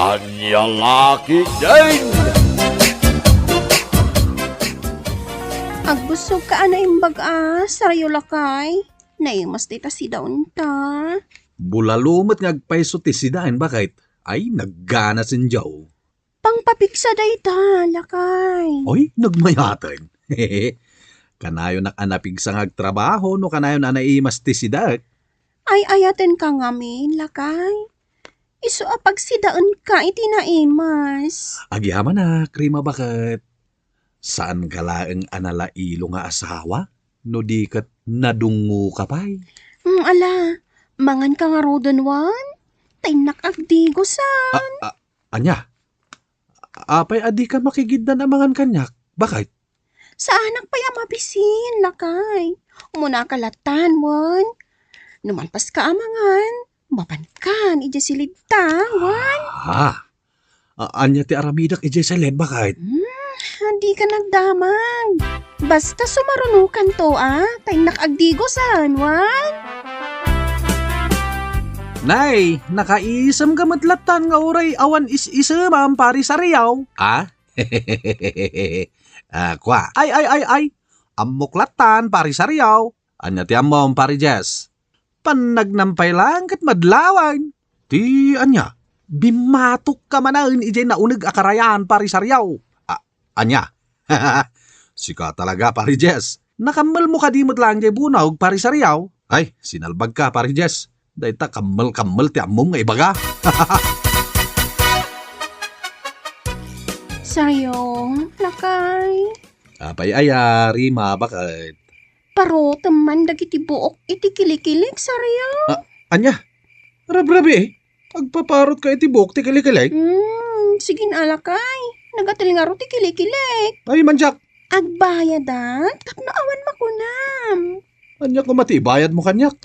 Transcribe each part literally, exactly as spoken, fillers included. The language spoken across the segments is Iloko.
Ania la ketdin? Agbusog ka a naimbag a, Sarayaw lakay. Naimas dayta sidaenta. Bulalo met nga agpayso ti sidaen, baket. Ay, naggana senjaw. Pangpapigsa dayta, lakay. Oy, nagmayaten. Kanayonak a napigsa nga agtrabaho no kanayon a naimas ti sidaek. Ay-ayatenka ngamin, lakay. Isu a pagsidaenka iti naimas. Agyamanak, Rima, baket. Saanka laeng a nalailo nga asawa? No di ket nadungngoka pay. Mm, ala, manganka ngaruden wen? Ta innak agdigosan. A, a, ania? Apay a dika makigiddan a mangan kaniak? Baket? Saanak pay a mabisin, lakay. Umunaka latan, wen? No malpaska a mangan, mapankan idiay siledta, wen? Ah. A, ania ti aramidek idiay siled, baket? Hmm, dika nagdamag. Basta sumarunokanto, a, ta innak agdigosan, wen? Nay, nakaisemka met latan nga uray awan is-isemam, Pari Sariaw, a? Ah, kua. Ay, ay, ay, ay. Ammok latan, Pari Sariaw. Ania ti ammom, Pari Jess? Pannagnam pay laeng ket madlawen. Ti ania? Bimmatokka manen idiay nauneg a karayan, Pari Sariaw. A, ania? Sika talaga, Pari Jess. Nakammelmo kadi met laeng diay bunog, Pari Sariaw? Ay, sinalbagka, Pari Jess. Dayta kammel-kammel ti ammom nga ibaga. Sariaw, lakay. Apay aya, Rima, baket? Parotem man dagiti buok iti kilikilik, Sariaw. A, ania? Rabrabii, agpaparotka iti buok ti kilikilik? Hmm, sige, lakay. Nagatel ngarud ti kilikilik. Ay, mandiak. Agbayadak tapno awan makunam. Ania koma ti ibayadmo kaniak?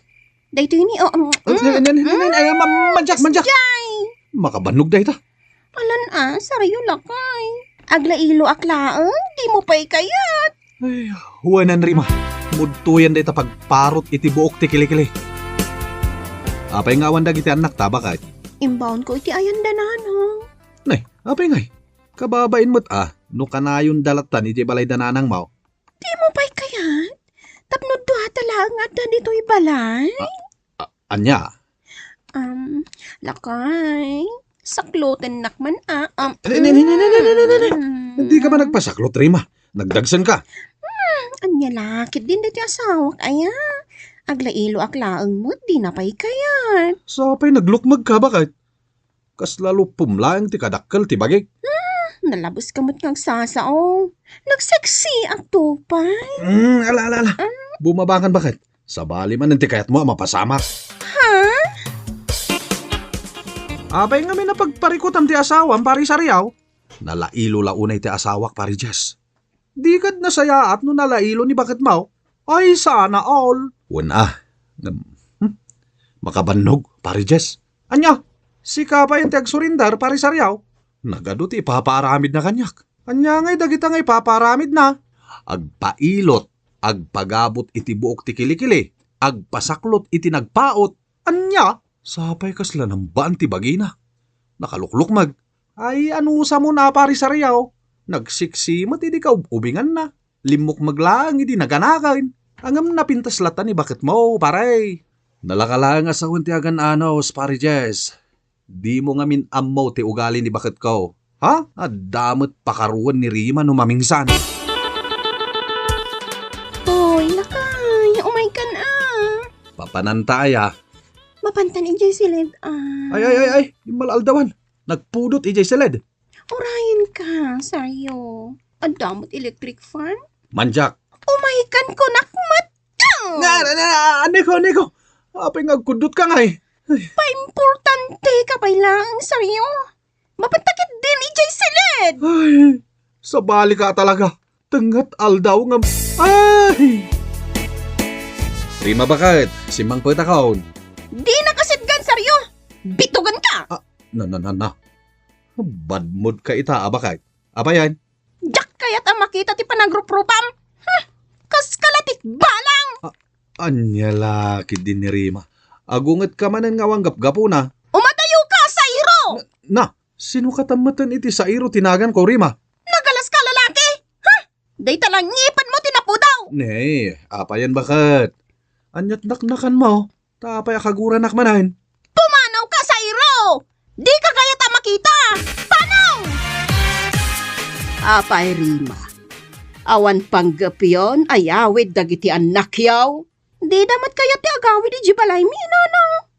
Daytoy ni, o, mm, Ay, ay, ay, ay, ay, ay, ma-, mandiak, mandiak. Jay! Makabannog dayta. Alan a, Sariaw lakay. Aglailoak laeng, dimo pay kayat. Ay, wen, Rima. Mudtoyen dayta pagparot iti buok ti kilikili. Apay nga awan dagiti annakta, baket? Imbaonko iti ayan da nanang. Nay, apay ngay? Kababain met a, no kanayon da latan idiay balay da nanangmo. Dimo pay kayat? Tapno duata laeng nga adda ditoy balay? A-, ania? Um, lakay, saklotennak man a, um, Ay, ni, ni, ni, ni, ni, ni, ni, ni. Mm. Dika man agpasaklot, Rima. Nagdagsenka. Hmm, ania la ketdin daytoy asawak aya? Aglailoak laeng met, dina pay kayat. Sapay naglukmegka, baket? Kasla luppom laeng ti kadakkel ti bagik. Hmm, nalabeska met nga agsasao. Nagseksiakto pay. Hmm, ala, ala, ala. Ah. Bumabangan, baket. Sabali manen ti kayatmo a mapasamak. Ha? Apay ngamin a pagparikutam ti asawam, Pari Sariaw? Nalailo la unay ti asawak, Pari Jess. Dika nasayaat no nalailo ni baketmo? Ay, sana all. Wen a. Ngem, hmm? Makabannog, Pari Jess. Ania? Sika pay ti agsurrender, Pari Sariaw? Nagadu ti ipapaaramidna kaniak. Ania ngay dagita nga ipapaaramidna? Agpailot, agpagabut iti buok ti kilikili, agpasaklot iti nagpaut. Ania? Sapay kasla nambaan ti bagina. Nakaluklukmeg. Ay, anusam a, Pari Sariaw. Nagseksi met idi kaub-ubinganna. Limmukmeg laeng idi naganaken. Ngem napintas latta ni baketmo, pare. Nalaka laeng a sawen ti agan-anos, Pari Jess. Dimo ngamin ammo ti ugali ni baketko. Ha? Adda met pakaruan ni Rima no mamingsan. Hoy, lakay, umaykan a. Papananta aya? Mapantan idiay siled a. Ay, ay, ay, ay, immal-aldawan. Nagpudot idiay siled. Urayenka, Sariaw. Adda met electric fan? Mandiak. Umaykan kunak met. Nga, na, na, na, aneko, aneko. Apay nga agkuddotka ngay? Ay. Paimportanteka pay laeng, Sariaw. Mapanta ketdin idiay siled. Ay, sabalika talaga. Tengnga ti aldaw ngem, ay! Rima, baket, simmangpetakon. Dinaka sitgan, Sariaw. Bitugenka. Ah, na, na, na, na. Bad mood ka ita, a, baket. Apay aya? Diak kayat a makita ti panagruprupam. Huh! Kaska la ti balang! A-, ania la ketdin ni Rima? Agungetka manen nga awan gapgapuna. Umadayoka, Sariaw! Na, na, Sino katammeten iti Sairo ti naganko, Rima? Nagalas ka, lalaki! Ha? Dayta la ngipenmo ti napudaw! Ne, apayen baket? Ania't naknakanmo? Ta apay a kaguranak manen? Pumanaw ka, Sairo! Di ka kayat a makita! Panaw! Apay, Rima, awan panggepyon a yawid dagiti annakyo? Dida met kayat ti agawid idiay balaymi, nanang.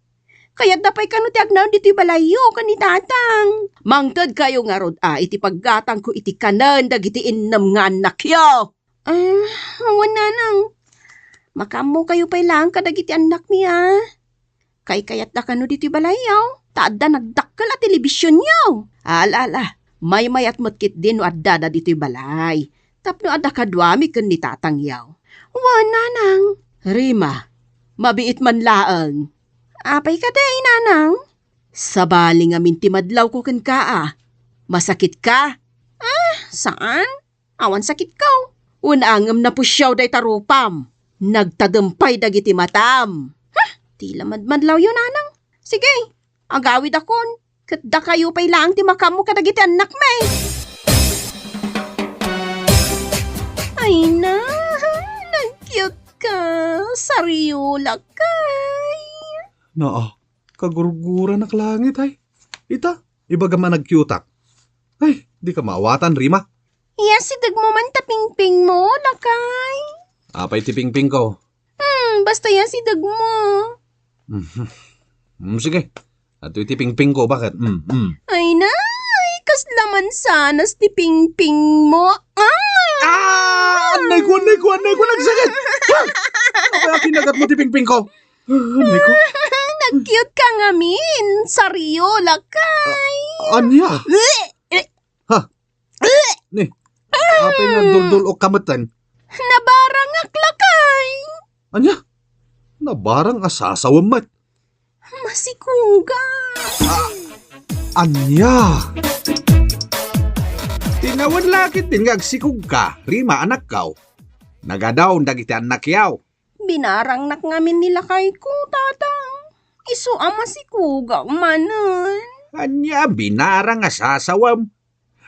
Kayatda pay kano ti agnaed ditoy balayyo ken ni tatang. Mangtedkayo ngarud a iti paggatangko iti kanen dagiti innem nga annakyo. Ah, awan, nanang. Makaammokayo pay laeng kadagiti annakmi, a. Kaykayatda kano ditoy balayyo, ta adda nagdakkel a telebisionyo. Ala, ala, maymayat met ketdi no addada ditoy balay, tapno adda kaduami ken ni tatangyo. Wen, nanang. Rima, mabiit man laeng. Apay kadi, nanang? Sabali ngamin ti madlawko kenka, a. Masakitka? Ah, saan? Awan sakitko. Wen, ngem napusiaw dayta rupam. Nagtadem pay dagiti matam. Huh, ti la madmadlawyo, nanang. Sige, agawidakon. Ket dakayo pay laeng ti makaammo kadagiti annakmi. Ay na, nag-cute ka. Sariola kay. Naa, kagurguranak langit, ay. Ita, ibagam a nag-cute-ak. Ay, di ka maawatan, Rima. Iya, sidegmo man ta pingpingmo, lakay. Apay ti pingpingko? Hmm, basta iya, sidegmo. Mhm. Hmm, sige. Adtoy ti pingpingko, baket? Hmm, hmm. Ay, nay, kasla mansanas ti pingpingmo. Ah! Ah! Annay ko, annay ko, annay ko, nagsakit! Ah! Apay a kinagatmo ti pingpingko? Annay ko. Nag-cute ka ngamin, Sariola kay. Ah, ania? Eh, eh. Ha? Eh. Ni, apay nga duldul-ok ka metten? Nabarangak, lakay. Ania? Nabarang a sasawem met? Masikuga. Ah, ania? Tinawen la ketdin nga agsikugka, Rima, anakko. Nagadaw dagiti annakyo. Binarangnak ngamin ni lakayko, tatang. Isu a masikugak manen. Ania a binarang a sasawem?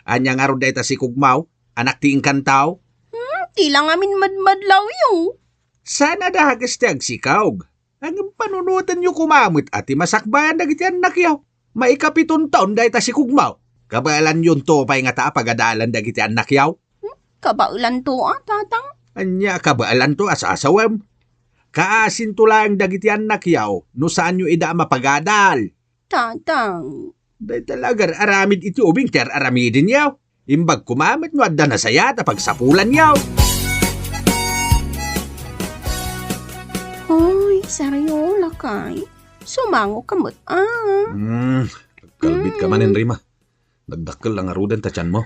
Ania ngarud dayta sikugmo, anak ti Encanto? Hmm, ti la ngamin madmadlawyo. Saan a dages ti agsikog? Ngem panunotenyo koma met a ti masakbayan dagiti annakyo. Maikapiton taon dayta sikugmo. Kabaelanyo pay ngata a pagadalen dagiti annakyo? Hmm, kabaelanto a, tatang. Ania a kabaelanto a sasawem? Kaasinto laeng dagiti annakyo no saanyo ida a mapagadal. Tatang. Dayta la agar-aramid iti ubing ti ar-aramidenyo. Imbag koma met no adda nasayaat a pagsapulanyo. Hoy, Sariola kay. Sumango ka met, a. Hmm, agkalbit ka manen, Rima. Nagdakkel la ngaruden ta tianmo.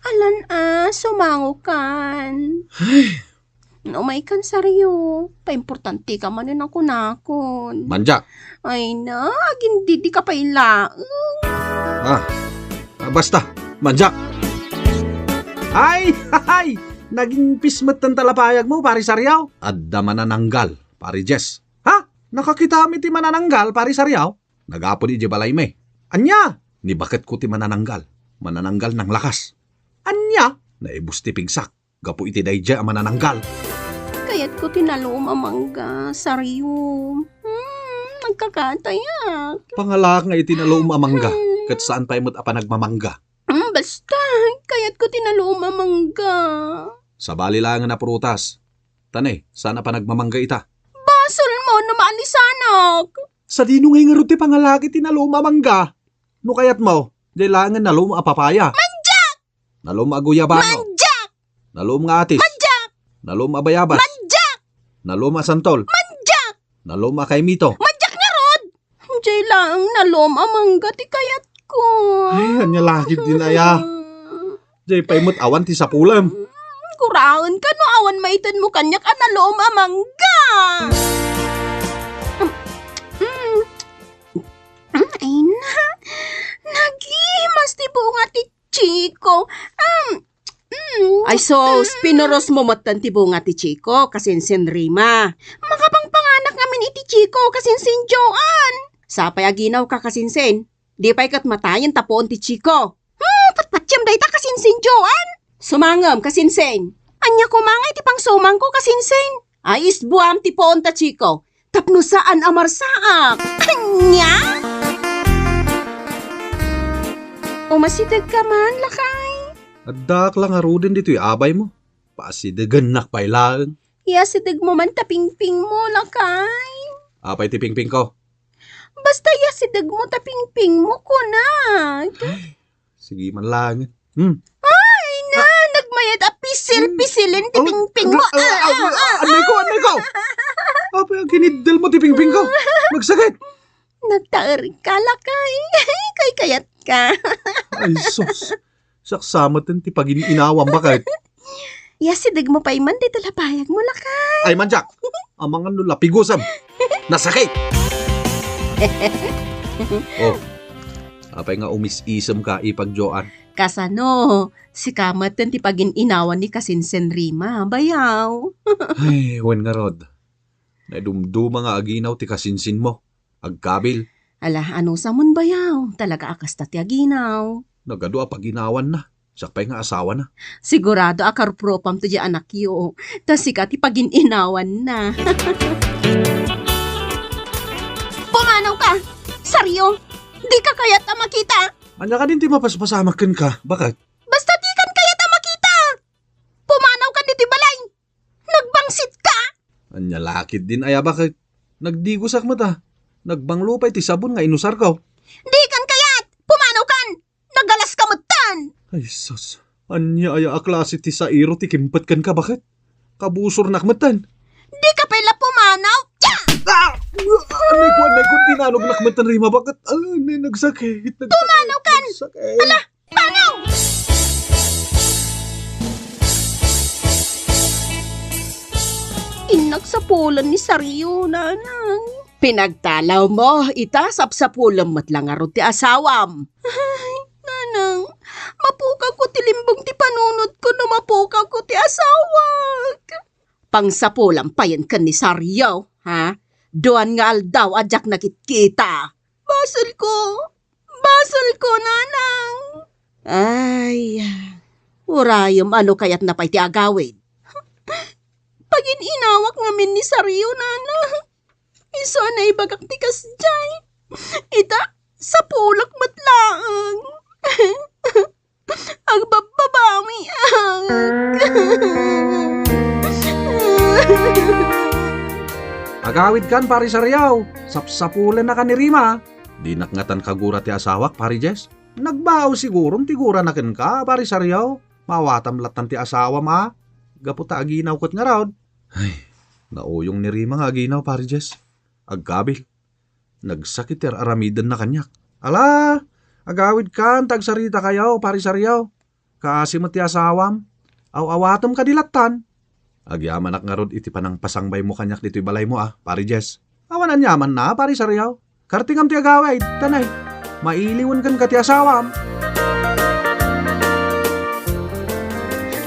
Alan a, sumango kan. Ay. Umay kan, Sario. Paimportante ka manen a kunakon. Mandiak. Ay na, agindidi ka pay laeng. Ah, ah, basta, mandiak. Ay, hay! Naging pismet ten talapayagmo, Pari Sario. Adda manananggal, Pari Jess. Ha? Nakakitaam iti manananggal, Pari Sario? Nagapod idiay balaymi. Ania? Ni baketko ti manananggal. Manananggal nanglakas. Ania? Naibus ti pigsak gapu iti daydiay a manananggal. Kayatko ti nalom a mangga, Sario. Hmm, nagkakatayak. Pangalaak nga iti nalom a mangga, ket saan pay met a panagmamangga. Hmm, basta, kayatko ti nalom a mangga. Sabali laengen a prutas. Ta ne, saan a panagmamangga ita? Basolmo no maalisanak. Sadino ngay ngarud ti pangalaak iti nalom a mangga? No kayatmo, diay laengen nalom a papaya. Mandiak! Nalom a guyabano. Mandiak! Nalom nga atis. Mandiak! Nalom a bayabas. Mandiak! Nalom a santol. Mandiak! Nalom a kaimito. Mandiak ngarud! Diay laeng nalom a mangga ti kayatko. Ay, ania la ketdin aya. Diay pay met awan ti sapulem. Guraenka no awan maitedmo kaniak a nalom a mangga. Mm. Mm, ay na. Nagimas ti bunga ti Chico. Um, mm. Ay sus, pinurosmo metten ti bunga ti Chico, kasinsin Rima. Makapangpanganak ngamin iti Chico, kasinsin Joan. Sapay aginawka, kasinsin. Di pay ket matayen ta puon ti Chico. Hmm, patpatiem dayta, kasinsin, Joan. Sumangem, kasinsin. Ania koma ngay ti pangsumangko, kasinsin? Ay, isbuam ti puon ta Chico. Tapno saan a marsaak. Ania? Umasidegka man, lakay. Addaak la ngaruden ditoy abaymo. Pasidegennak pay laeng. Iyasidegmo man ta pingpingmo, lakay. Apay ti pingpingko? Basta iyasidegmo ta pingpingmo, kunak. Sige man laeng. Hmm. Ay, na, nagmayat a pisil-pisilen ti pingpingmo. Ah, ah, ah, ah, ah, ah, annay ko, annay ko. Apay a kiniddel mo ti pingpingko? Nagsakit. Nagtaerka, lakay. Kaykayatka. Ay, sus. Siak sa met ti pagin-inawam, baket. Iyasidegmo pay man dayta lapayagmo, lakay. Ay, manjak. Amangan no lapigusam. Nasakit. Oh. Apay nga umis-isemka, ipag Joan? Kasano? Sika met ti pagin-inawan ni kasinsin Rima, bayaw. Ay, wen ngarud. Naidumduma nga aginaw ti kasinsinmo. Agkabil. Ala, anusamon, bayaw? Talaga a kasta ti aginaw. Nagadu a paginawanna. Siak pay nga asawana. Sigurado a karupropam to diay anakyo. Ta sika ti pagin-inawanna. Pumanawka! Sario! Dika kayat a makita! Ania kadin ti mapaspasamak kenka? Baket? Basta dikan kayat a makita! Pumanawkan ditoy balay! Nagbangsitka! Ania la ketdin aya, baket? Nagdigosak met a. Nagbanglo pay ti sabon nga inusarko. Dikan kayat! Pumanawkan! Nagalaska metten! Ay, sus. Ania aya a klase ti sairo ti kimpet kenka, baket? Kabusornak metten. Dika pay la pumanaw! Tiya! Ah! Annay ko, annay ko, dinanognak metten, Rima, baket? Ah, annay, nagsakit, nagsakit, Pumanawkan! Nagsakit. Ala! Panaw! Innak sapulan ni Sario, nanang. Pinagtalawmo, ita sapsapulem met la ngarud ti asawam. Ay, nanang, mapukawko ti limbong ti panunotko no mapukawko ti asawak. Pangsapulam payen ken ni Sario, ha? Duan nga aldaw a diak nakitkita. Basolko. Basolko, nanang. Ay, urayem, ano kayatna pay ti agawid? Pagin-inawak ngamin ni Sario, nanang. Isu a naibagak ti kasdiay. Ita, sapulak met laeng. Agbabbabawiak. Agawidkan, Pari Sariaw. Sapsapulennakan ni Rima. Dinak ngatan kagura ti asawak, Pari Jess. Nagbao siguron ti gurana kenka, Pari Sariaw. Maawatam lattan ti asawam a. Gapu ta aginaw ket ngarud. Ay, nauyong ni Rima nga aginaw, Pari Jess. Agkabil. Nagsakit ti ar-aramidenna kaniak. Ala, agawidkan ta agsaritakayo, Pari Sariaw. Kaasi met ti asawam. Aw-awatem kadi lattan. Agyamanak ngarud iti panangpasangbaymo kaniak ditoy balaymo a, Pari Jess. Awan aniamanna, Pari Sariaw. Kartingam ti agawid, tanay. Mailiwen kenka ti asawam.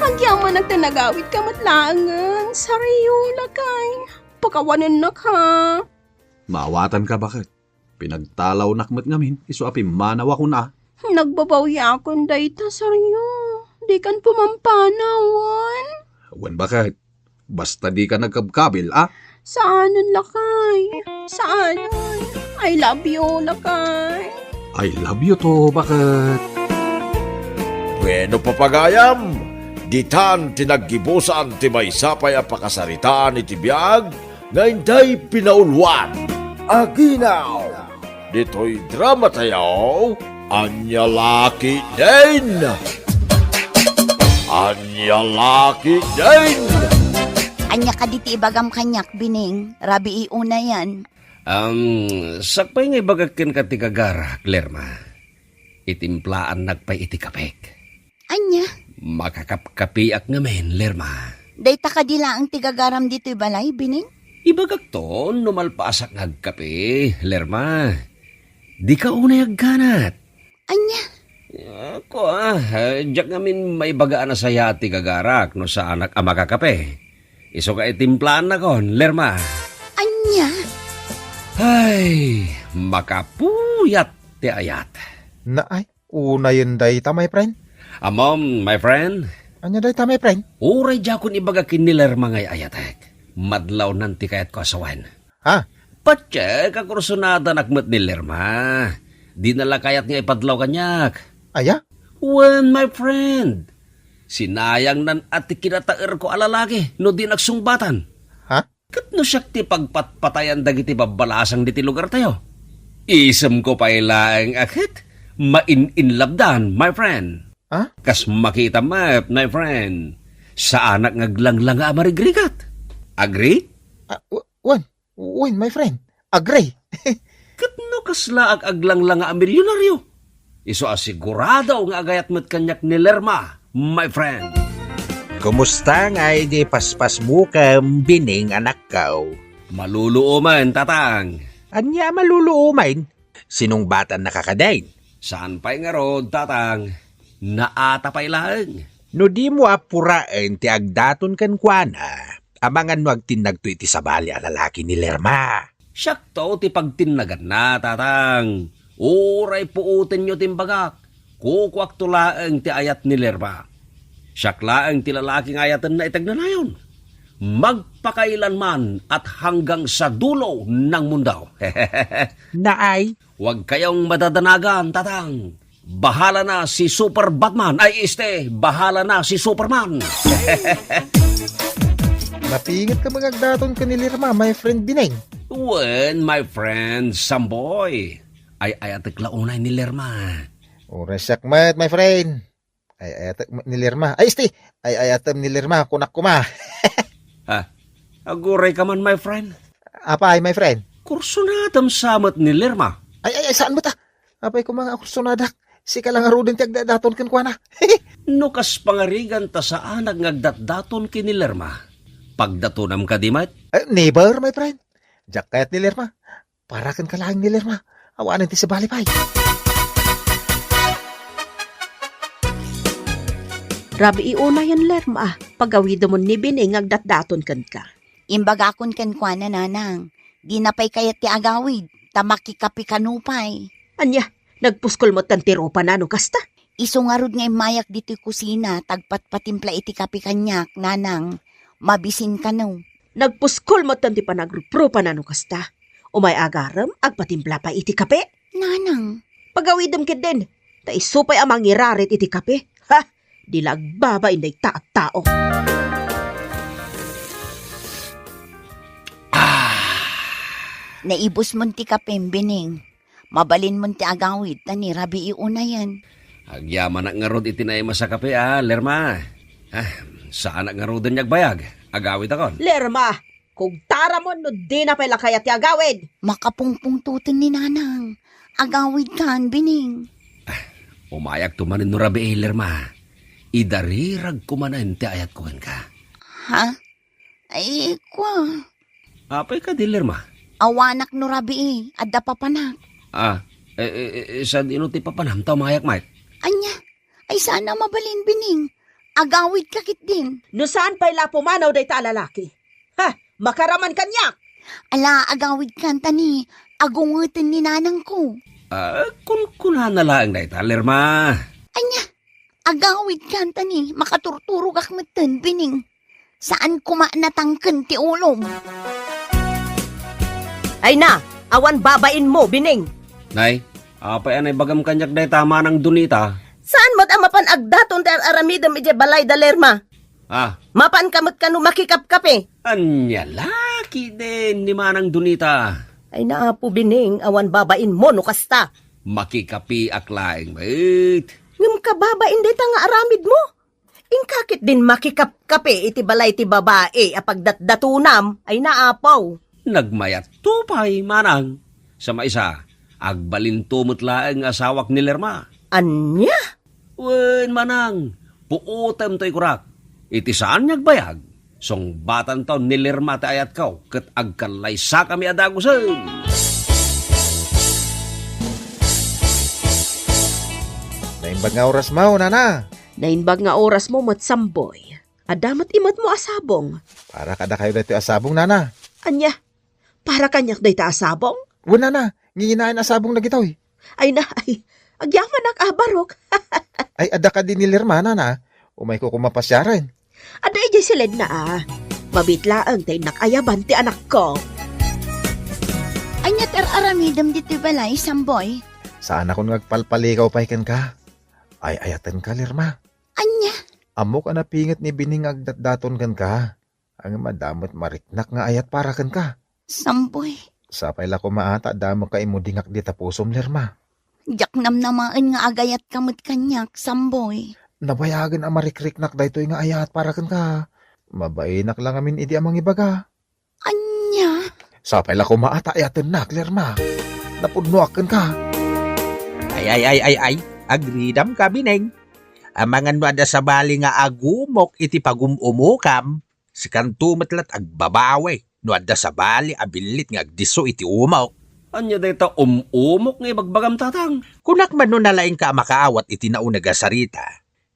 Agyamanak ta nagawidka met laengen, Sariaw, lakay. Pakawanennak, ha? Maawatanka, baket? Pinagtalawnak met ngamin, isu a pimmanawakon a. Nagbabawiakon dayta, Sario. Dikan pumampanawan. Wen, baket? Basta dika nagkabkabil, a? Saanen, lakay. Saanen. I love you, lakay. I love you too, baket? Bueno, papagayam, ditan ti naggibusan ti maysa pay a pakasaritaan iti biag nga intay pinauluan. Aginaw! Ditoy drama tayo, Ania La Ketdin! Ania La Ketdin! Ania kadi ti ibagam kaniak, Bining? Rabii unayen. Um, sakbay nga ibagak kenka ti gagarak, Lerma. Itimplaannak pay iti kapek. Ania? Makakapkapiak ngamin, Lerma. Dayta kadi laeng ti gagaram ditoy balay, Bining? Ibagakto no malpaasak nga agkape, Lerma. Dika unay agganat. Ania? Ako, ah, diak ngamin maibaga a nasayaat ti gagarak no saanak a makakape. Isu nga itimplaannakon, Lerma. Ania? Ay, makapuyat ti ayat. Naay, unayen dayta, my friend. Ammom, my friend. Ania dayta, my friend? Uray diakon ibaga ken ni Lerma nga ay-ayatek. Madlawnan ti kayatko a sawen. Ha? Patiek a kursunadanak met ni Lerma. Dina la kayat nga ipadlaw kaniak. Aya? Wen, my friend. Sinayangnan a ti kinataerko a lalaki no dinak sungbatan. Ha? Ket no siak ti pagpatpatayan dagiti babbalasang diti lugartayo, isemko pay laeng a ket main-inlabdan, my friend. Ha? Kas makita met, my friend, saanak nga aglanglangaak a marigrigat. Agree? Ah, w-, wen, wen, my friend. Agree. Ket no kaslaak aglanglangaak a milyonaryo, isu a sigurado nga agayat met kaniak ni Lerma, my friend. Kumusta nga idi paspasbukem, Bining, anakko? Maluluomen, tatang. Ania a maluluomen? Sinungbatan na ka kadin? Saan pay ngarud, tatang. Naata pay laeng. No dimo apuraen ti agdaton kenkuana, amangan no agtinnagto iti sabali a lalaki ni Lerma. Siakto ti pagtinnaganna, tatang. Uray puotenyo ti imbagak, kukuakto laeng ti ayat ni Lerma. Siak laeng ti lalaki nga ayatenna iti agnanayon. Magpakailanman at hanggang sa dulo ng mundo. Naay. Huwag kayong madadanagan, tatang. Bahala na si Super Batman. Ay, este, bahala na si Superman. Napinget ka mangagdaton ken ni Lerma, my friend Bineng. Wen, my friend Samboy. Ay-ayatek la unay ni Lerma. Uray siak met, my friend. Ay-ayatek met ni Lerma. Ay, este, ay-ayatem ni Lerma, kunak koma. Ha? Aguray ka man, my friend. Apay, my friend? Kursunadam sa met ni Lerma. Ay, ay, ay, saan met, ah? Apay koma nga kursunadak. Sika la ngaruden ti agdatdaton kenkuana. No kas pangarigan ta saanak nga agdatdaton ken ni Lerma, pagdatonam kadi met? Eh, never, my friend. Diak kayat ni Lerma. Para kenka laeng ni Lerma. Awanen ti sabali pay. Rabii unayen, Lerma, pagawidemon ni Bineng nga agdatdaton kenka. Imbagakon kenkuana, nanang, dina pay kayat ti agawid, ta makikape kano pay. Ania, nagpuskol metten ti rupana no kasta? Isu ngarud nga immayak ditoy kusina, ta agpatpatimpla iti kape kaniak, nanang, mabisin kano. Nagpuskol metten ti panagruprupana no kasta. Umay agarem, agpatimpla pay iti kape. Nanang. Pagawidem ketdin, ta isu pay a mangirarit iti kape. Ha? Di la agbabain dayta a tao. Ah! Naibusmon ti kapem, Bineng. Mabalinmon ti agawid, ta ni rabii unayen. Agyamanak ngarud iti naimas a kape, a, Lerma. Ah, saanak ngaruden nga agbayag. Agawitakon. Lerma, kugtaramon no dina pay la kayat ti agawid. Makapungpungtoten ni nanang. Agawidkan, Bineng. Ah, umayakto manen no rabii, Lerma. Idariragko manen ti ayatko kenka. Ha? Ay, kua. Apay kadi, Lerma? Awanak no rabii, adda papanak. Ah, eh, eh, eh, sadino ti papanam ta umayak met? Ania? Ay, saan a mabalin, Bineng. Agawidka ketdin. No saan pay la pumanaw dayta a lalaki. Ha? Makaraman kaniak! Ala, agawidkan ta ni agungeten ni nanangko. Ah, kunkunana laeng dayta, Lerma. Ania? Agawidkan ta ni makaturturogak metten, Bineng. Saan koma natangken ti ulom. Ay na, awan babainmo, Bineng. Nay, apay a naibagam kaniak dayta, Manang Donita? Saan met a mapan agdaton ti ar-aramidem idiay balay da Lerma? Ah. Mapanka met kano makikapkape? Ania la ketdin ni Manang Donita? Ay na, Apo Bineng, awan babainmo no kasta. Makikapeak laeng met. Ngem kababain dayta nga aramidmo? Inka ketdin makikapkape iti balay ti babai a pagdatdatonam, ay na, Apo. Nagmayatto pay, Manang. Sa maysa, agbalinto met laeng nga asawak ni Lerma. Ania? Wen, Manang, puotem toy kunak. Iti saan nga agbayag, sungbatanto ni Lerma ti ayatko ket agkallaysakami a dagusen. Naimbag nga orasmo, nana. Naimbag nga orasmo met, Samboy. Adda met imatmo a sabong. Para kadakayo daytoy a sabong, nana. Ania? Para kaniak dayta a sabong? Wen, nana, nginginaen a sabong dagitoy. Ay na, ay, agyamanak a barok. Ay, adda kadi ni Lerma, nana? Umayko koma pasiaren. Adda idiay siledna a. Mabiit laeng ta innak ayaban ti anakko. Ania ti ar-aramidem ditoy balay, Samboy? Saanakon nga agpalpalikaw pay kenka. Ay-ayatenka, Lerma. Ania? Ammok a napinget ni Bining nga agdatdaton kenka. Ngem adda met mariknak nga ayat para kenka. Samboy. Sapay la koma a ta adda met kaimudingak dita pusom, Lerma. Diak namnamaen nga agayatka met kaniak, Samboy. Nabayagen a marikriknak daytoy nga ayat para kenka. Mabainak la ngamin idi a mangibaga. Ania? Sapay la koma a ta ayatennak, Lerma. Napudnoak kenka. Ay, ay, ay, ay, ay. Agridamka, Bining. Amangan no adda sabali nga agumok iti pagum-umokam, sikanto met la't agbabawi no adda sabali a billit nga agdisso iti umok. Ania dayta um-umok nga ibagbagam, Tatang? Kunak man no nalaingka a makaawat iti nauneg a sarita,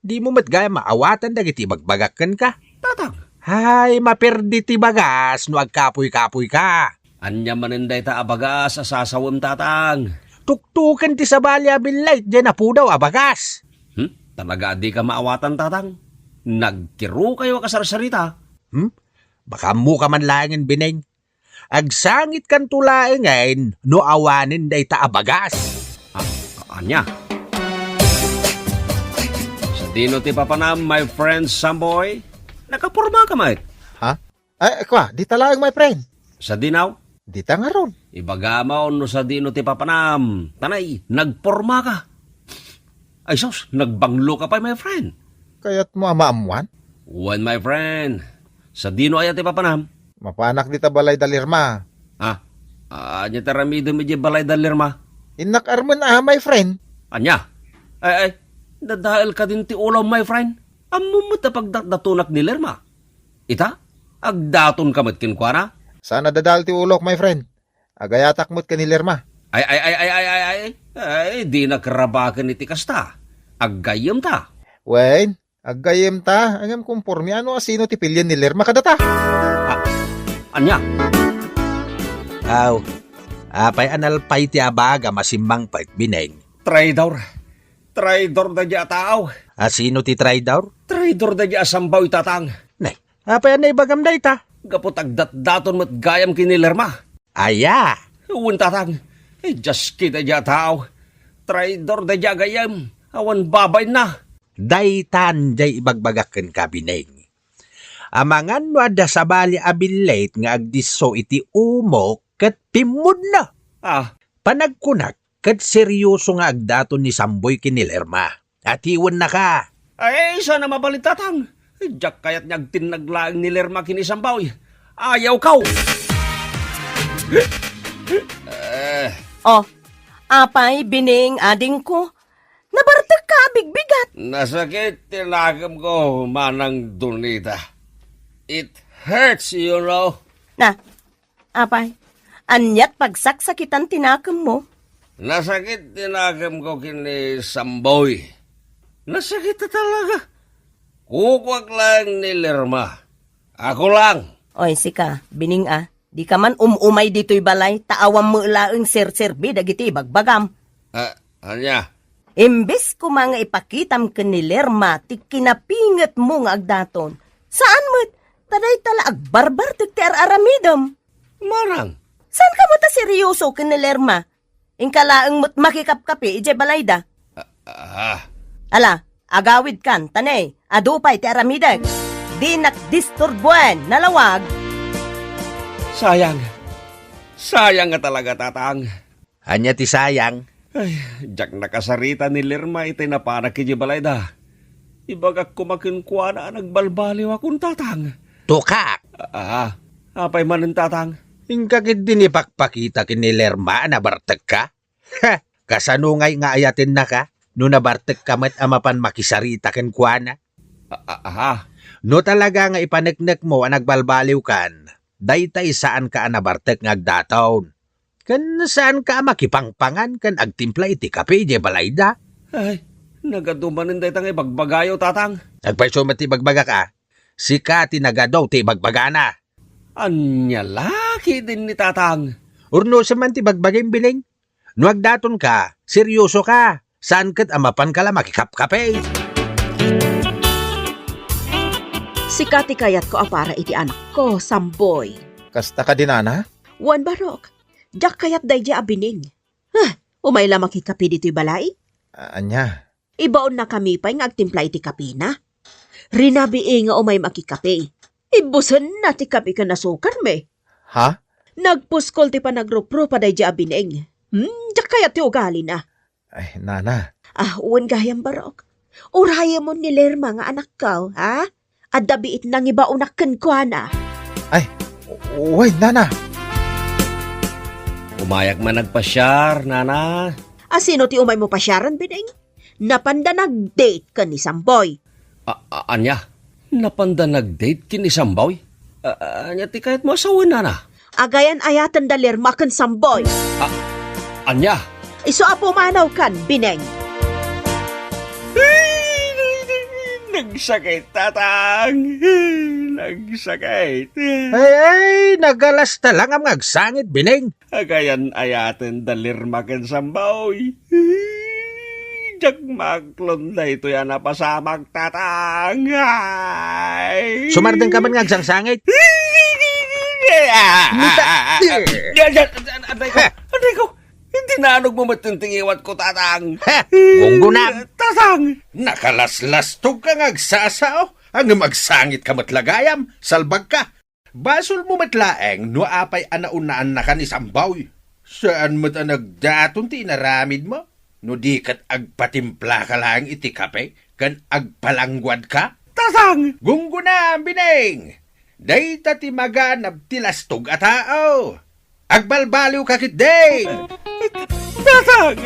dimo met gayam maawatan dagiti ibagbagak kenka. Tatang. Ay, maperdi ti bagas no agkapuy-kapuyka. Ania manen dayta a bagas a sasawem, Tatang? Tuktuken ti sabali a billit diay napudaw a bagas. Hmm? Talaga a dika maawatan, Tatang? Nagkirukayo a kasarsarita. Hmm? Baka ammoka man laengen, Bining. Agsangitkanto laengen no awanen dayta a bagas. Ah, ania? Sadino ti papanam, my friend Samboy? Nakapormaka met. Ha? Ay, kua, dita laeng, my friend. Sadino? Dita ngarud. Ibagam no sadino ti papanam. Tanay, nagpormaka. Ay sus, nagbangloka pay, my friend. Kayatmo a maammuan? Wen, my friend. Sadino aya ti papanam? Mapanak dita balay da Lerma. Ah, ania ti aramidem idiay balay da Lerma? Innak armen a, my friend. Ania? Ay, ay, dadael kadin ti ulo, my friend. Ammom met a pagdatdatonak ni Lerma. Ita, agdatonka met kenkuana? Saan a dadael ti ulok, my friend. Agayatak met ken ni Lerma. Ay, ay, ay, ay, ay, ay, ay, ay, dinak rabaken iti kasta. Aggayyemta. Wen, aggayyemta, ngem kompormi ano a sino ti pilien ni Lerma kadata? Ah, ania? Aw, apay a nalpay ti abagam a simmangpet, Bining? Traidor. Traidor daydi a tao. A sino ti traidor? Traidor daydi a Samboy, Tatang. Nay, apay a naibagam dayta? Gapu ta agdatdaton met gayam ken ni Lerma. Aya? Wen, Tatang. Idias kitadia a tao. Traidor daydi a gayyem. Awan babainna. Daytan diay ibagbagak kenka, Bining. Amangan no adda sabali a billit nga agdisso iti umok ket pimmudno. Ah. Panagkunak, ket seryoso nga agdaton ni Samboy ken ni Lerma. Atiwennaka. Ay, saan a mabalin, Tatang. Diak kayat nga agtinnag laeng ni Lerma ken ni Samboy. Ayawkaw! Eh. Oh, apay, Bining, adingko. Nabartekka a bigbigat. Nasakit ti nakemko, Manang Donita. It hurts, you know. Na, Apay, aniat pagsaksakitan ti nakemmo? Nasakit ti nakemko ken ni Samboy. Nasakit talaga. Kukuak laeng ni Lerma. Ako lang. Oy, sika, Bining a, dika man um-umay ditoy balay, ta awan met laeng serserbi dagiti ibagbagam. Ah, ania? Imbes koma nga ipakitam ken ni Lerma ti kinapingetmo nga agdaton, saan met, ta dayta la agbarbartek ti ar-aramidem. Manang. Saanka met a seryoso ken ni Lerma? Inka laeng met makikapkapi idiay balayda. Ah, ah. Ala, agawidkan, ta ne, adu pay ti aramidek. Dinak disturbuen, nalawag. Sayang. Sayang nga talaga, Tatang. Ania ti sayang? Ay, diak nakasarita ni Lerma iti napanak idiay balayda. Ibagak koma kenkuana a nagbalbaliwakon, Tatang. Tukak! Ah, apay manen, Tatang? Inka ketdin ipakpakita ken ni Lerma a nabartekka? Ha! Kasano ngay nga ayatennaka no nabartekka met a mapan makisarita kenkuana? Ah, ah, ah. No talaga nga ipaneknekmo a nagbalbaliwkan, daytay saanka a nabartek nga agdaton. Ken saanka a makipangpangan ken agtimpla iti kape idiay balayda? Ay, nagadu manen dayta nga ibagbagayo, Tatang. Agpayso met ti ibagbagak a, sika ti nagadu ti ibagbagana. Ania la ketdin ni Tatang? Urnosem man ti ibagbagim, Bining. No agdatonka, seryosoka. Saan ket a mapanka la makikapkape. Sika ti kayatko a para iti anakko, Samboy. Kasta kadi, nana? Wen, Barok. Diak kayat daydiay a Bineng. Ah, umay la makikape ditoy balay? A-, ania? Ibaonnakami pay nga agtimpla iti kapena. Rinabii nga umay makikape. Ibbusenna ti kape ken asukarmi. Ha? Nagpuskol ti panagruprupa daydiay a Bineng. Hmm, diak kayat ti ugalina. Ay, nana. Ah, wen gayam, Barok. Urayemon ni Lerma nga anakko, ha? Adda biit nangibaonak kenkuana. Ay, wen, nana. Umayak man agpasiar, nana. A sino ti umaymo pasiaren, Bineng? Napanda nag-date ken ni Samboy. A-, a-, ania? Napanda nag-date ken ni Samboy? A-, a-, ania ti kayatmo a sawen, nana? Agayan-ayaten da Lerma ken Samboy. A-, ania? Isu a pumanawkan, Bineng. Nagsakit, Tatang. Nagsakit. Ay, ay, nagalasta lang nga agsangit, Bineng. Agayan-ayaten da Lerma ken Samboy. Diak maaklon daytoy a napasamak, Tatang. Ay. Sumardengka man nga agsangsangit. Nita- Adayko, adayko. Tinaanogmo met ti ngiwatko, Tatang. Ha? Gunggona. Tatang. Nakalaslastogka nga agsasao. Ngem agsangitka met la gayam. Salbagka. Basolmo met laeng no apay a naunaannaka ni Samboy. Saan met a nagdaton ti inaramidmo no di ket agpatimplaka laeng iti kape ken agpalangguadka? Tatang! Gunggona, Bineng! Dayta ti maganab ti lastog a tao. Agbalbaliwka ketdi! Tatang!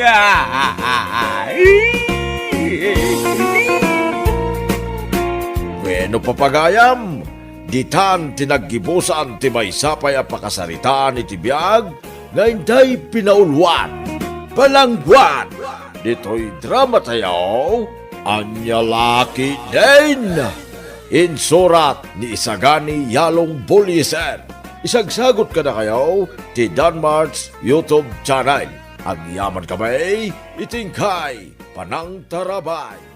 Bueno, papagayam, ditan ti naggibusan ti maysa pay a pakasaritaan iti biag nga intay pinauluan, Palangguad. Ditoy drama tayo, Ania La Ketdin. Insurat ni Isagani Yalong Buliesen. Isagsagut kadakayo ti Danmart's YouTube channel. Agyamankami iti inkay panangtarabay.